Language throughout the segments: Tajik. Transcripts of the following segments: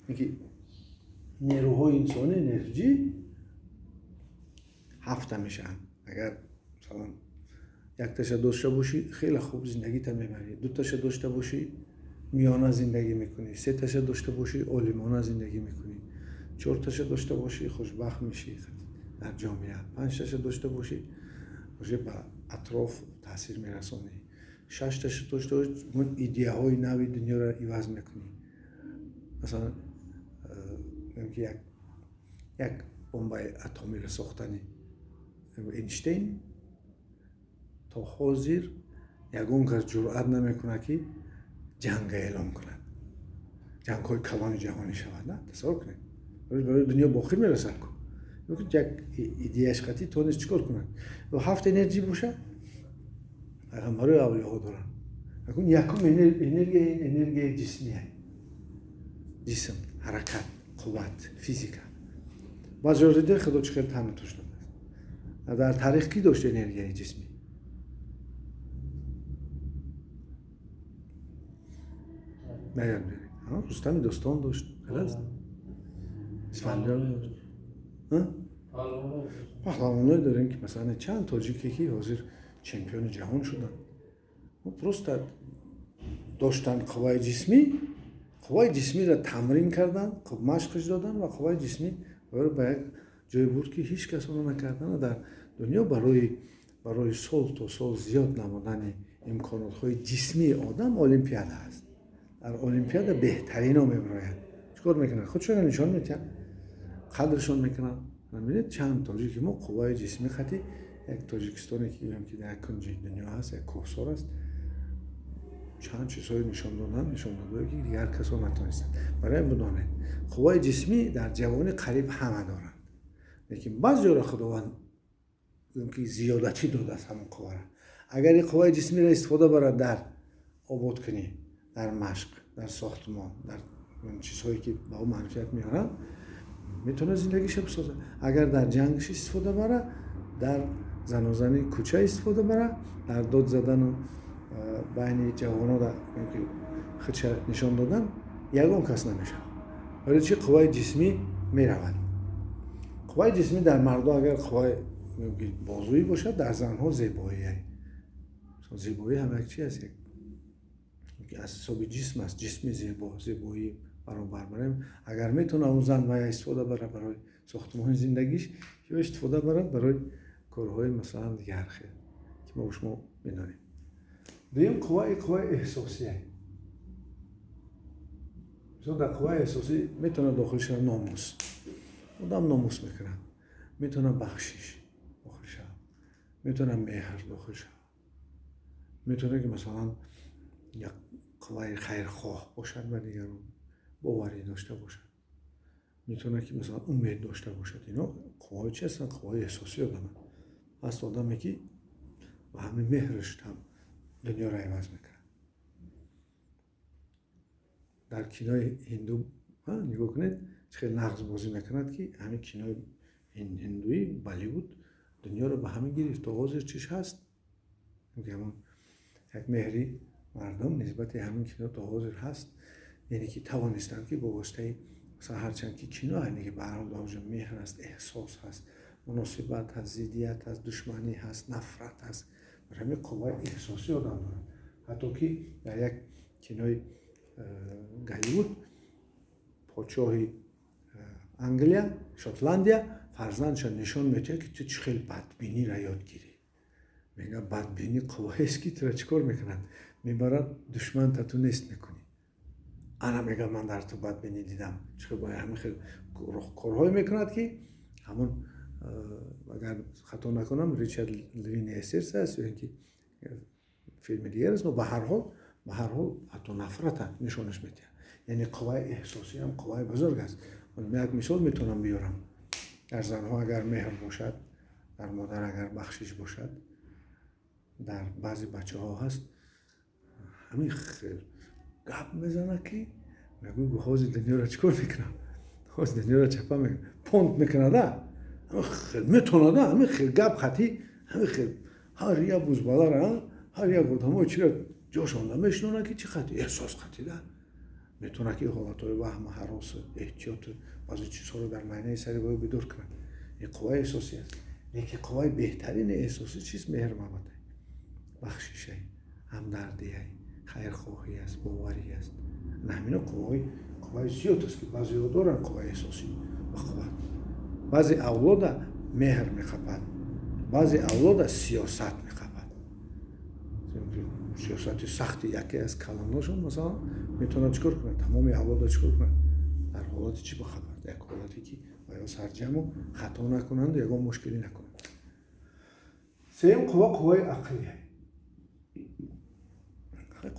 Ки нерӯҳои инсонӣ, энерҷӣ ҳафта мешаванд. Агар масалан якташа дошта бошӣ, хеле хуб зиндагита мебарӣ, дуташа дошта бошӣ, миёна зиндагӣ мекунӣ, сеташа дошта бошӣ, олимона зиндагӣ мекунӣ, чорташа дошта бошӣ, хушбахт мешӣ дар ҷомеа, панҷташа дошта бошӣ, уже ба атроф таъсир мерасонӣ, шашташа дошта бошӣ, идеяҳои нави дунёро иваз мекунӣ. Масалан, ки як бомбаи атомиро сохтани Эйнштейн то ҳозир ягон кас ҷуръат намекунад, ки ҷанга эълон кунад, ҷангҳои калони ҷаҳонӣ шавад. На, тасаввур кунед, барои дунё ба охир мерасад. Як идеяш қатъӣ тонист чӣ кор кунад. Ва ҳафт энерҷӣ бошад, пайғамбарои авлиёҳо доранд. Акун якум энергия энергияи ҷисмия, ҷисм, ҳаракат, қувват, физика. Баъзеҳо дида, худо чӣ хел тану туш додааст. Дар таърих кӣ дошт энергияи ҷисмӣ? Наёд беред. Рустами Достон дошт, халас, Исфандиёр дошт, паҳлавоное дорем, ки масалан чанд тоҷике, ки ҳозир чемпиони ҷаҳон шуданд, просто доштанд қувваи ҷисмӣ, қувваи ҷисмиро тамрин карданд, машқш доданд ва қувваи ҷисмӣ ба як ҷое бурд, ки ҳеҷ кас онро накарданд дар дунё. Барои сол то сол зиёд намудани имконотҳои ҷисмии одам олимпиада аст. Дар олимпиада беҳтарино мебароянд. Чӣ кор мекунанд? Худшонро нишон медиҳанд, қадршон мекунанд. Мебинед, чанд тоҷики мо қувваи ҷисмӣ хати як Тоҷикистоне, ки гӯям, ки дар як кунҷи дунё ҳаст, як кӯҳсор аст, чанд чизҳое нишон доданд, нишон додае, ки дигар касо натонистанд. Барои ин бидонед, қувваи ҷисмӣ дар ҷавонӣ қариб ҳама доранд, лекин баъзеёро Худованд гӯям, ки зиёдатӣ додааст ҳамон қувваро. Агар ин қувваи ҷисмиро истифода барад дар ободкунӣ, дар машқ, дар сохтмон, дар чизҳое, ки ба ӯ манфиат меоранд, метавонад зиндагиша бисозад. Агар дар ҷангш истифода барад, дар занозани кӯча истифода барад, дар дод задану байни ҷавоно ки худша нишон додан, ягон кас намешавад. Барои чи? Қувваи ҷисмӣ меравад. Қувваи ҷисмӣ дар мардо агар қувваи бозуӣ бошад, дар занҳо зебоӣ. Зебоӣ ҳам як чи аст, аз ҳисоби ҷисм аст, ҷисми зебо, зебоӣ баробар. Барем, агар метавонад он зан вая истифода барад барои сохтмони зиндагиш ё истифода барад барои корҳои масалан дигар хел, ки мо шумо медонем. Дуюм қувва қувваи эҳсосия. Мисол, дар қувваи эҳсосӣ метавонад дохил шавад номус, одам номус мекунад, метавонад бахшиш дохил шавад, метавонад меҳр дохил шавад, метавонад, ки масалан як қувваи хайрхоҳ бошад, ба дигарон боварӣ дошта бошад, метавонад, ки масалан умед дошта бошад. Ино қувваҳои чи ҳастанд? Қувваҳои эҳсосии одаманд. Ҳаст одаме, ки ба ҳамин меҳраш ҳам дунёро иваз мекунад. Дар кинои ҳинду нигоҳ кунед, чӣ хел нағз бозӣ мекунад, ки ҳамин кинои ҳиндуӣ, Болливуд, дунёро ба ҳамин гирифт. То ҳозир чиш ҳаст, ҳамон як меҳри мардум нисбати ҳамин кино то ҳозир ҳаст. Яъне ки тавонистанд, ки бо воситаи масалан, ҳарчанд ки кино, яъне ки ба ҳар ҳол дар онҷо меҳр ҳаст, эҳсос ҳаст, муносибат ҳаст, зиддият ҳаст, душманӣ ҳаст, нафрат ҳаст. Бар ҳамин қувваи эҳсосӣ одам дорад. Ҳатто ки дар як кинои Голливуд подшоҳи Англия, Шотландия, фарзандша нишон медиҳад, ки ту чӣ хел бадбиниро ёд гирӣ. Мегӯяд, бадбинӣ қувваест, ки туро чӣ кор мекунад? Мебарад, душманта ту нест мекунӣ. Ана, мегӯяд, ман дар ту бадбинӣ дидам. Чӣ хел бояд ҳамин хел корҳое мекунад, ки ҳамон, агар хато накунам, Ричард Львиное сердце аст ё ин ки филми дигар аст, но ба ҳар ҳол ҳатто нафрата нишонаш медиҳад. Яъне қувваи эҳсосӣ ҳам қувваи бузург аст. Як мисол метавонам биёрам. Дар занҳо агар меҳр бошад, дар модар агар бахшиш бошад, дар баъзе бачаҳо ҳаст, ҳамин хел гап мезанад, ки мегӯй, ҳозир дунёро чӣ кор мекунам, ҳозир дунёро чапа мекунам, понт мекунада, ҳамин хел метонада, ҳамин хел гап хатӣ, ҳамин хел ҳар як бузбалара, ҳар як одамои чиро ҷошонда мешинонад, ки чӣ хати эҳсос хатида. Метавонад, ки ҳолатҳои ваҳму ҳаросу эҳтиёту баъзе чизҳоро дар майнаи сари вай бедор кунад. Ин қувваи эҳсосӣ аст. Лекин қувваи беҳтарини эҳсосӣ чист? Меҳр, муҳаббат, бахшишай, ҳамдардиай, хайрхоҳӣ аст, боварӣ аст. На, ҳамино қувваи зиёд аст, ки баъзеҳо доранд қувваи эҳсосӣ ба қувват. Баъзе авлода меҳр мехапад, баъзе авлода сиёсат мехапад, сиёсати сахти яке аз калоношон, масалан, метавонад чӣ кор кунад? Тамоми авлода чӣ кор кунад? Дар ҳолати чӣ бихапад? Як ҳолате, ки ё сарҷаму хато накунанду ягон мушкилӣ накунанд. Сеюм қувва қувваи ақлия.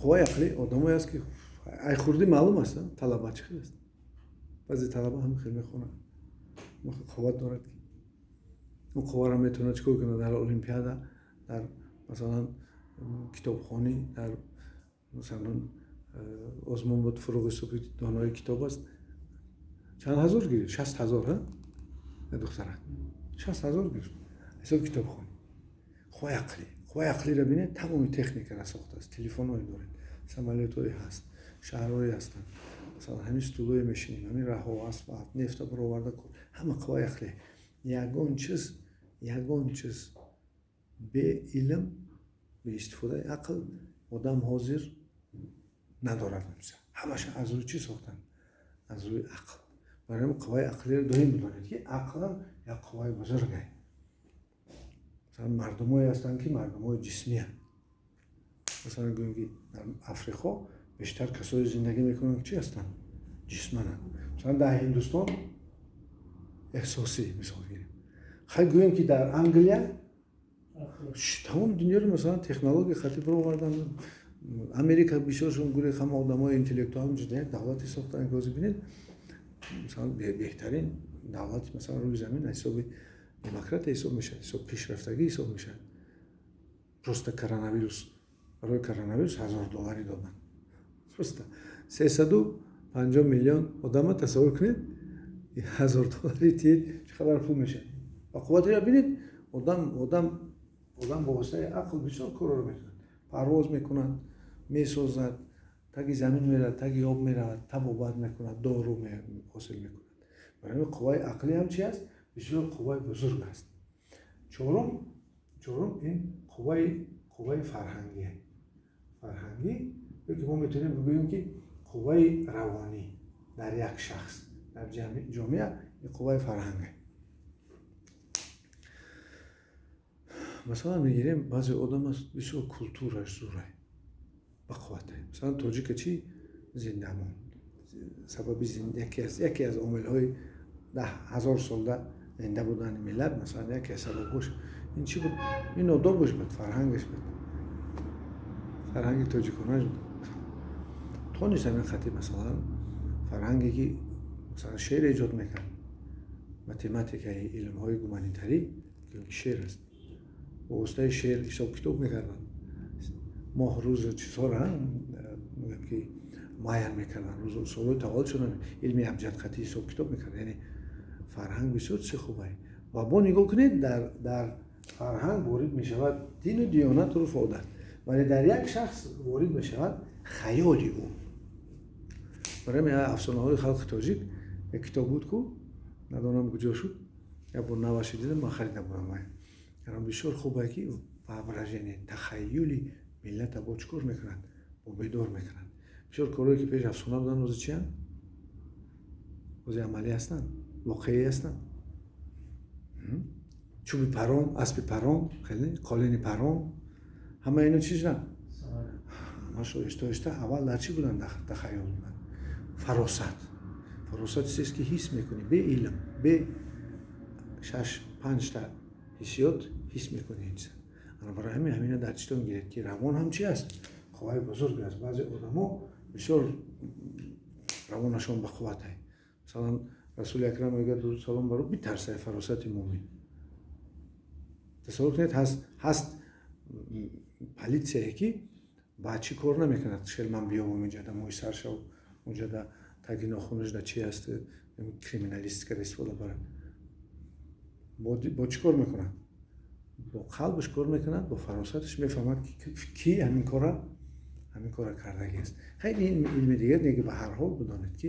Қувваи ақлӣ одамое аст, ки ай хурдӣ маълум аст, талаба чӣ хел аст. Баъзе талаба ҳам хел мехонад, қувват дорад, ки он қувваро метавонад чӣ кор кунад? Дар олимпиада, дар, масалан, китобхонӣ, дар, масалан, озмун буд, «Фурӯғи субҳи донои китоб аст», чанд ҳазор гирифт? 60 000. Духтарак 60 000 гирифт ҳисоби китобхонӣ. Қувваи ақлӣ, қувваи ақлиро бинед, тамоми техникаро сохтааст. Телефонҳое доред, самолётҳое ҳаст, шаҳрҳое ҳастанд, масалан, ҳамин стулое мешинем, ҳамин раҳо, асфалт, нефта бароварда, ҳама қувваи ақлӣ. Ягон чиз бе илм, бе истифодаи ақл одам ҳозир надорад. Ҳамаша аз рӯи чӣ сохтанд? Аз рӯи ақл. Барои ҳамин қувваи ақлиро доим бидонед, ки ақлам як қувваи бузургае. Масалан, мардумое ҳастанд, ки мардумои ҷисмиянд. Масалан, гӯем, ки дар Африқо бештар касое зиндагӣ мекунанд, ки чӣ ҳастанд? Ҷисмананд. Масалан, дар Ҳиндустон эҳсосӣ, мисол гирем. Хай, гӯем, ки дар Англия тамоми дунёро, масалан, технология хати баровардан. Америка бисёршон гурӯҳи ҳама одамои интеллектуал, як давлате сохтанд, ки ҳозир бинед, масалан, беҳтарин давлати, масалан, рӯи замин аз ҳисоби демократия ҳисоб мешавад, ҳисоби пешрафтагӣ ҳисоб мешавад. Просто коронавирус, барои коронавирус 1000 долларӣ доданд. Просто 350 миллион одама тасаввур кунед, 1000 доллари тиед, чӣ қадар пул мешавад? Ба қувватиро бинед. Одам бо воситаи ақл бисёр корро мекунад: парвоз мекунад, месозад, таги замин меравад, таги об меравад, табобат мекунад, дору ҳосил мекунад. Барои ҳамин қувваи ақлӣ ҳам чи аст? Бисёр қувваи бузург аст. Чорум ин қувваи фарҳангӣ. Фарҳангӣ ё ки мо метавонем бигӯем, ки қувваи равонӣ дар як шахс, дар ҷомеа ин қувваи фарҳанге. Масалан, мегирем, баъзе одам аст, бисёр культураш зурай, бақуввате. Масалан, тоҷика чӣ зинда монд? Сабаби яке аз омилҳои 10 000 солда зинда будани миллат, масалан, яке аз сабабҳош ин чӣ буд? Ин одобаш буд, фарҳангаш буд, фарҳанги тоҷиконаш буд. Тонист ҳамин хати, масалан, фарҳанге, ки, масалан, шеър эҷод мекард, математикаи илмҳои гуманитарӣ, ки шеър аст, бо воситаи шеър ҳисоб китоб мекарданд, моҳ, рӯзу чизҳоро мегӯям, ки муайян мекарданд, рӯзу солҳои таваллуд шудан, илми абҷадхатӣ ҳисоб китоб мекард. Яъне фарҳанг бисёр чизи хубае. Ва бо нигоҳ кунед, дар фарҳанг ворид мешавад дину диёнат, урфу одат, вале дар як шахс ворид мешавад хаёли ӯ. Барои ҳамин афсонаҳои халқи тоҷик як китоб буд ку, надонам куҷо шуд, як бор наваши дидам, ман харида будам. Бисёр хубае, ки воображение, тахайюли миллата бо чӣ кор мекунад? Бо бедор мекунад. Бисёр корҳое, ки пеш афсона буданд, ҳозир чиянд? Ҳозир амалӣ ҳастанд, воқеӣ ҳастанд. Чӯби парон, аспи парон, хеле қолини парон, ҳама ино чӣ шуданд? Ҳамаш оҳиста оҳиста аввал дар чӣ буданд? Тахайюл буданд. Фаросат. Фаросат чизест, ки ҳис мекунӣ, бе илм, бе шаш панҷта ҳиссиёт ҳис мекунӣ ин чиза. Ана барои ҳамин ҳамина дар читон гиред, ки равон ҳам чи аст? Қувваи бузург аст. Баъзе одамо бисёр равонашон ба қуввате. Масалан, Расули Акрам мегӯяд, дуруд салом бар ӯ: «Битарсай фаросати мӯмин». Тасаввур кунед, ҳаст политсияе, ки ба чӣ кор намекунад? Шел ман биёбам инҷада мӯи сар шав, унҷада таги нохунашда чи аст, криминалистикаро истифода барад. Бо чӣ кор мекунад? Бо қалбаш кор мекунад, бо фаросаташ мефаҳмад, ки ҳамин кора ҳамин кора кардагӣ аст. Хай, ин илми дигар неки, ба ҳар ҳол бидонед, ки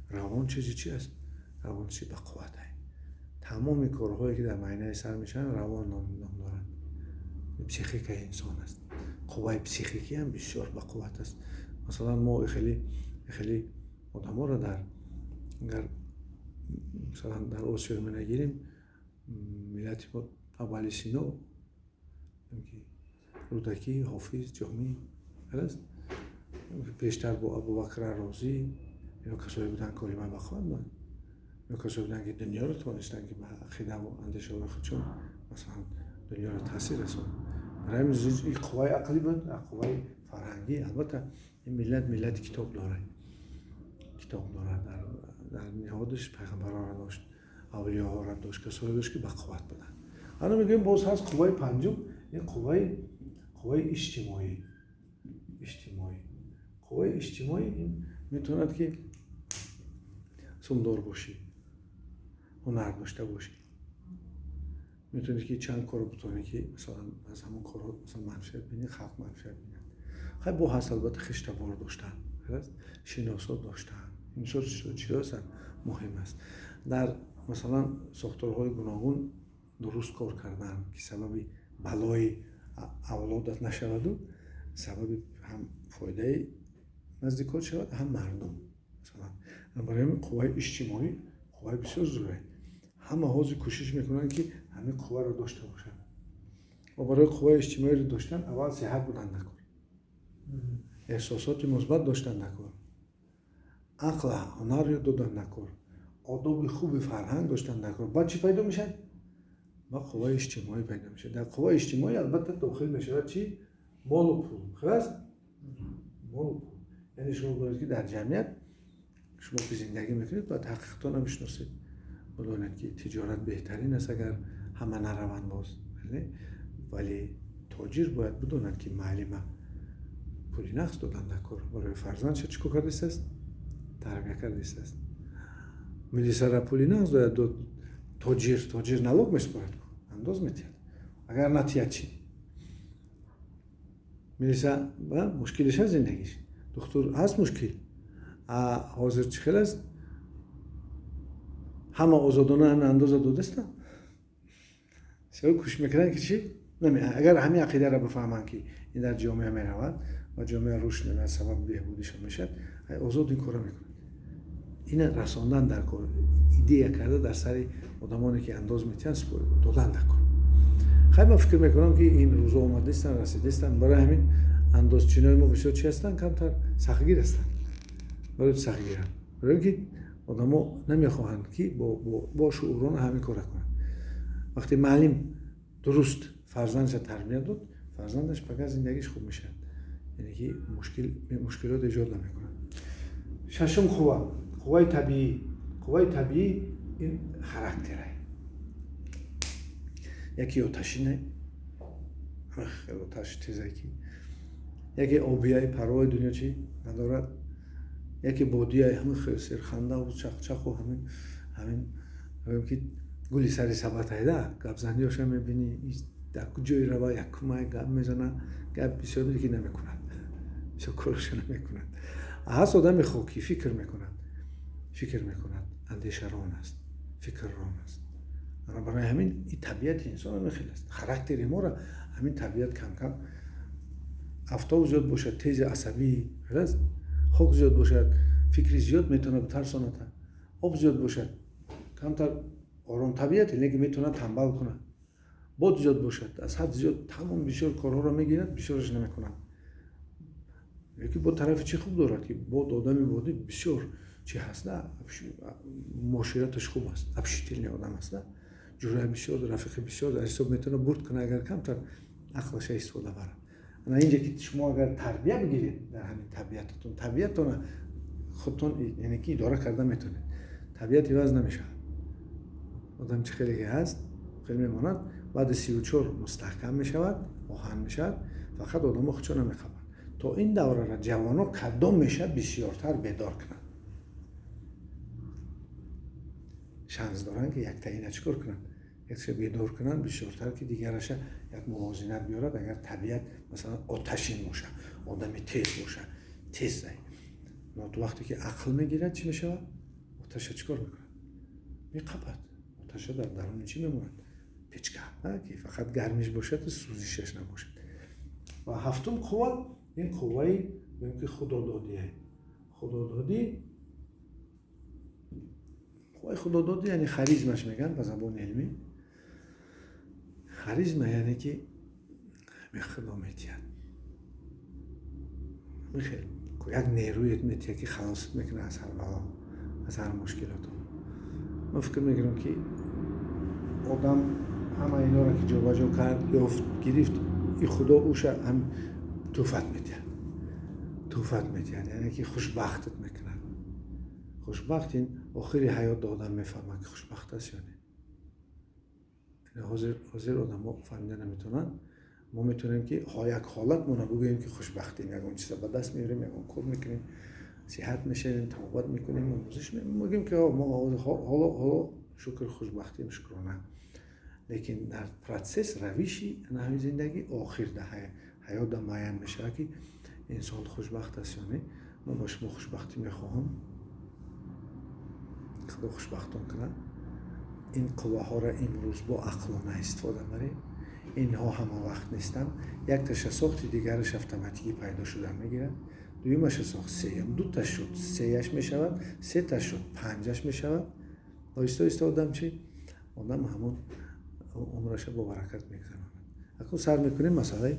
равон чизи чи аст? Равон чизи бақувват ай. Тамоми корҳое, ки дар майнаи сар мешаванд, равон ном доранд, психикаи инсон аст. Қувваи психикӣ ҳам бисёр бақувват аст. Масалан, мо хеле хеле одаморо дар, агар масалан дар Осиёи мо нагирем, миллати мо, Абуали Сино, Рӯдакӣ, Ҳофиз, Ҷомӣ аст, пештар бо Абубакр Розӣ, ино касое буданд, ки олимаи бақувват буданд. Ино касое буданд, ки дунёро тавонистанд, ки ба ақидаву андешаҳои худшон, масалан, дунёро таъсир расонанд. Барои ҳамин қувваи ақлӣ буд, қувваи фарҳангӣ. Албатта, ин миллат миллати китоб дорад, китоб дорад, дар ниҳодаш пайғамбарҳоро дошт, авлиёҳоро дошт, касое дошт, ки бақувват буданд. Ана мегӯем, боз ҳаст қувваи панҷум, ин қувваи иҷтимоӣ. Иҷтимоӣ, қувваи иҷтимоӣ ин метавонад, ки сумдор бошӣ, ҳунар дошта бошӣ, метавонӣ, ки чанд корро битавонӣ, ки масалан аз ҳамон корҳо, масалан, манфиат бинӣ, халқ манфиат бинад. Хай, бо ҳаст, албатта, хештабор доштан, шиносо доштан, ин бисёр чизҳо ҳастанд, муҳим аст. Дар, масалан, сохторҳои гуногун дуруст кор кардан, ки сабаби балои авлодат нашаваду сабаби ҳам фоидаи наздикот шавад, ҳам мардум. Масалан, барои ҳамин қувваи иҷтимоӣ қувваи бисёр зӯре. Ҳама ҳозир кӯшиш мекунанд, ки ҳамин қувваро дошта бошанд, ва барои қувваи иҷтимоиро доштан аввал сиҳат будан накор, эҳсосоти мусбат доштан накор, ақл, ҳунар ёд додан накор, одоби хуби фарҳанг доштан накор. Баъд чӣ пайдо мешавад? Ба қувваи иҷтимоӣ пайдо мешавад. Дар қувваи иҷтимоӣ, албатта, дохил мешавад чӣ? Молу пул. Хел аст, молу пул. Яъне шумо бояд, ки дар ҷамъият шумо ки зиндагӣ мекунед, бояд ҳақиқатонро бишносед, бидонед, ки тиҷорат беҳтарин аст, агар ҳама нараванд боз, вале тоҷир бояд бидонад, ки маълима пули нақд додан дар кор, барои фарзандша чӣ кор кардастааст, тарбия кардастааст. Милисара пули нақд бояд дод. Тоҷир налог месупорад, андоз метиҳад. Агар натиҳад чӣ? Милиса мушкилиш ҳаст, зиндагиш, духтур ҳаст, мушкил. Ҳозир чӣ хел аст? Ҳама озодона ҳамин андоза додастанд, кӯшиш мекунанд, ки чӣ, агар ҳамин ақидаро бифаҳманд, ки ин дар ҷомеа меравад ва ҷомеа рушд меёбад, сабаби беҳбудиша мешавад, озод ин корро мекунад. Ина расондан дар кор, идея карда дар сари одамоне, ки андоз метиҳанд, додан дар кор. Хай, ман фикр мекунам, ки ин рӯзо омадастанд, расидастанд. Барои ҳамин андозчинои мо бисёр чӣ ҳастанд? Камтар сахтгир ҳастанд. Барои чи сахтгиранд? Барои ин ки одамо намехоҳанд, ки бо шуурона ҳамин кора кунанд. Вақте маълим дуруст фарзандаша тарбия дод, фарзандаш пага зиндагиш хуб мешавад, яъне ки мушкилот эҷод намекунад. Шашум қувва, қувваи табиӣ. Қувваи табиӣ ин характерай. Яке оташинай, хеле оташ тезай, ки яке обияй, парвои дунё чӣ надорад, яке бодияй, ҳамин хел серхандаву чақчақу ҳамин ки гули сари сабатайда, гапзаниёша мебинӣ, дар куҷое рава, якумай гап мезана, гап бисёр ки намекунад, бисёр короша намекунад. Ҳаст одами хокӣ, фикр мекунад, фикр мекунад, андешарон аст, фикррон аст. Барои ҳамин и табиати инсон ҳамин хел аст. Характери моро ҳамин табиат камкам. Афтоб зиёд бошад, тези асабӣ аст, хок зиёд бошад, фикри зиёд метавонад битарсонад, об зиёд бошад, камтар ором табиате, лекин метавонад тамбал кунад, бод зиёд бошад, аз ҳад зиёд тамом бисёр корҳоро мегирад, бисёраш намекунад. Лекин бо тарафи чӣ хуб дорад, ки бод, одами бодӣ бисёр чӣ ҳаст, на, муошираташ хуб аст, общительный одам аст, на, ҷуръа бисёр, рафиқи бисёр, аз ҳисоб метавонад бурд кунад, агар камтар ақлаша истифода барад. Ана инҷа ки шумо агар тарбия бигиред, дар ҳамин табиататон, табиатона худтон, яъне ки идора карда метавонед. Табиат иваз намешавад. Одам чӣ хеле ки ҳаст, хеле мемонад. Баъди 34 мустаҳкам мешавад, оҳан мешавад. Фақат одамо худшо намехабанд. То ин даврара ҷавоно кадом мешавад, бисёртар бедор кунанд, шанс доранд, ки яктаина чӣ кор кунанд. Якша бедор кунанд бисёртар, ки дигараша як мувозинат биёрад. Агар табиат, масалан, оташин боша, одами тез боша, тез зай, но вақте ки ақл мегирад, чӣ мешавад? Оташа чӣ кор мекунад? Меқапад. Оташа дар даруни чӣ мемонад? Печка, ки фақат гармиш бошад, сӯзишаш набошад. Ва ҳафтум қувва, ин қувваи гӯем ки худододие. Худододӣ, қувваи худододӣ, яъне харизмаш мегӯянд ба забони илмӣ. Харизма, яъне ки худо метиҳад, хел як нерӯет метиҳад, ки халосат мекунад аз ҳар бало, аз ҳар мушкилото. Ман фикр мекунам, ки одам ҳама инора ки ҷобаҷо кард, ёфт, гирифт, и худо уша ҳам туҳфат метиҳад. Туҳфат метиҳад, яъне ки хушбахтат мекунад. Хушбахт ин охири ҳаёт одам мефаҳмад, ки хушбахт аст ё не. Ҳозир одамо фаҳмида наметавонанд. Мо метавонем, ки як ҳолатмона бигӯем, ки хушбахтем, ягон чиза ба даст меорем, ягон кор мекунем, сиҳат мешавем, табобат мекунем, омӯзиш мегӯем, ки мо ҳоло, шукр, хушбахтем, шукрона. Лекин дар процесс, равиши ҳамин зиндагӣ, охир дар ҳаёт муайян мешавад, ки инсон хушбахт аст ё не. Ман ба шумо хушбахтӣ мехоҳам, худо хушбахтон кунад. Ин қувваҳоро имрӯз бо ақлона истифода барем. Инҳо ҳама вақт нестанд. Якташа сохти, дигараш автоматикӣ пайдо шуда мегирад. Дуюмаша сохт, сеюм, дута шуд, сеяш мешавад, сета шуд, панҷаш мешавад. Оҳиста оҳиста одам чи, одам ҳамон умраша бо баракат мегузаронад. Акнун сар мекунем масъалаи